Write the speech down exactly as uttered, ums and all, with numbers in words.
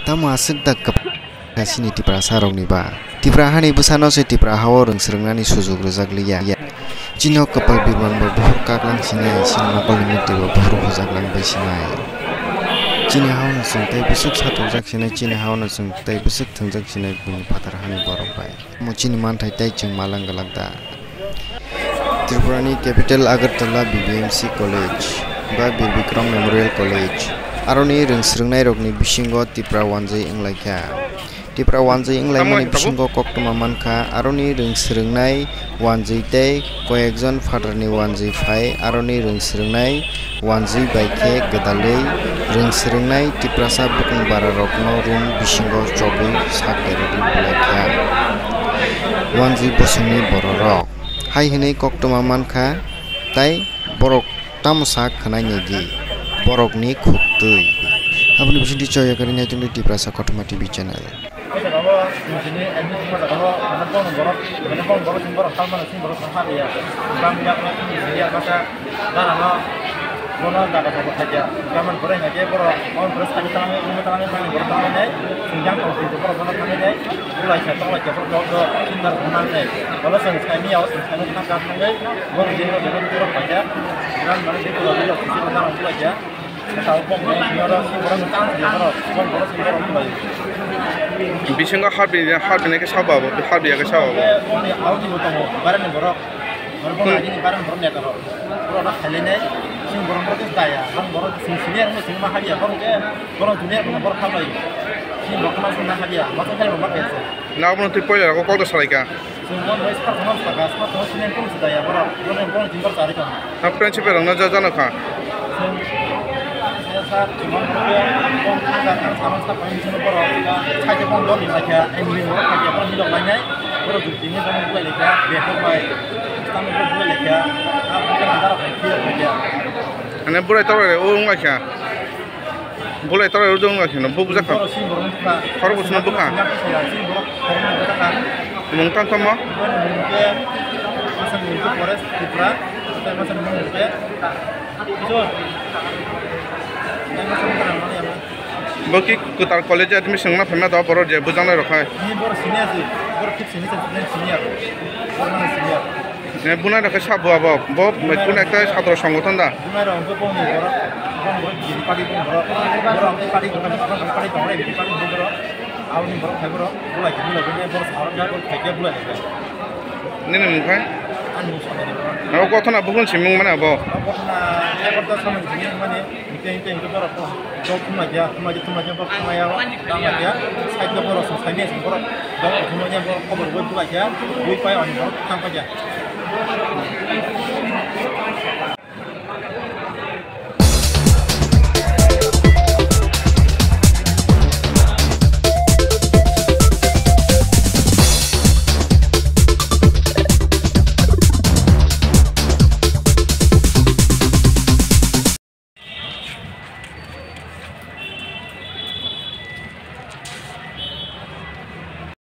Tamo aswk da kwpha chini Tiprasa rokni ba? Tipra hani bwsano se Tipra hao rwng swrwngnani sujuk rwjak liya. Chino kwpal birman bo buhur kaklang sinai, chini mokol ni murti bo buhur hojak lang bai sinai. Chini hao no chwng tei bwswk satukjak sinai, chini hao no chwng tei bwswk thwngjak sinai buini phatar hani borok bai. Omo chini manthai tei chwng malang glak da? Tripurani capital Agartala B B M C College ba Bir Bikram Memorial College, aroni rwng swrwngnairokni bisingo Tipra wanjwi wnglaikha. Tipra wanjwi wnglaimani bisingo koktwma mankha, aroni rwng swrwngnai wanjwi tei koyekjon phatarni wanjwi phai, aroni rwng swrwngnai wanjwi bai khe gwdalwi rwng swrwngnai Tiprasa bukung bararokno room bisingo chobwi sak berwi bulaikha wanjwi bosongni bororok. Hai hwnwi koktwma mankha, tai borok tamo sak khwnai nai di, borokni khuktwi. Aboni bisingtwi choya kwrwi naitongdi Tiprasa Kothoma T V channel. Abo chini admission ko jaga o, mane bong borok, mane bong borok, chini borok, talmano chini borok, ha ya. Bang ya, chini ya, masa, dara no, bono jaga jaga khaja. Gaman borok ngai ke borok, on borok sagi tangai, umi tangai, bang borok tangai nai, sinjang tong sing borok bono tangai nai, ulai sa tong lai ke borok do, sindar bono nai. Bolo sing sai mi ya, sing sai mi thang ka tangai, borok jeng borok borok khaja. Gran mane de borok sisi bono ulai ya. Bisingo harbi, harbi nai khe sabo abo, harbi ya khe sabo abo. Nabo no twi poila ko kok da salai ka. Chwng mon bai sar thangma saka, sar thangma sini phone se daya borok, borok phone jimbar chari tong. Ha, principal rok no ja jano kha. Chwng sir, chwng mon borok phone thang thang sama sa phone sini borok, sai phone dol ni laikha, ai ni borok kha borok ni dok lainai, borok dui tin ni borok bulai laikha, bag rok bai, stamp rok bulai laikha, ha, borok na borok phone khe laikha. Ane bulai tong lai o wng laikha. Bulai toro rwdwng wngkha kheno, bo bujak kha. Borok sini borok wngkha. Khorok bwswkno bwkha. Sini borok khoroknwi bwkha kha. Mung tang tongmo? Borokni mung khe, asal mung khe Forest Tripura, tei asal mung khe, so, tei asal mung khe. Bo ki kwtal college admission wngna phaima do, borok je bujak nai rok khai. Ni borok sini asi, borok thik sini, sini, sini, sini, sini. Eh, bunai rok khe sabo abo, bo, eh, kun ekta satro songothon da? Bunai rok hwnkhe bongni borok, bongni borok B J P party bongni borok, borok party, party tongo, B J P party bongni borok, aboni borok hai borok, bulai khe bulai khe borok sa rok jak, borok khaikhe bulai khe. Nini mung khai? Ani mung Samani borok. Abo gothona buphun simung mane abo? Abo gothona, eh, gothona samani simi mane. Hingke, hingke, hingke borok dol thumlaiya, thumlaiya, thumlaiya, borok thumlaiya, thumlaiya, side o borok song saimanya song borok dol thumlaiya, borok khobor bai bulaiya, bui pai ani borok thang paikha.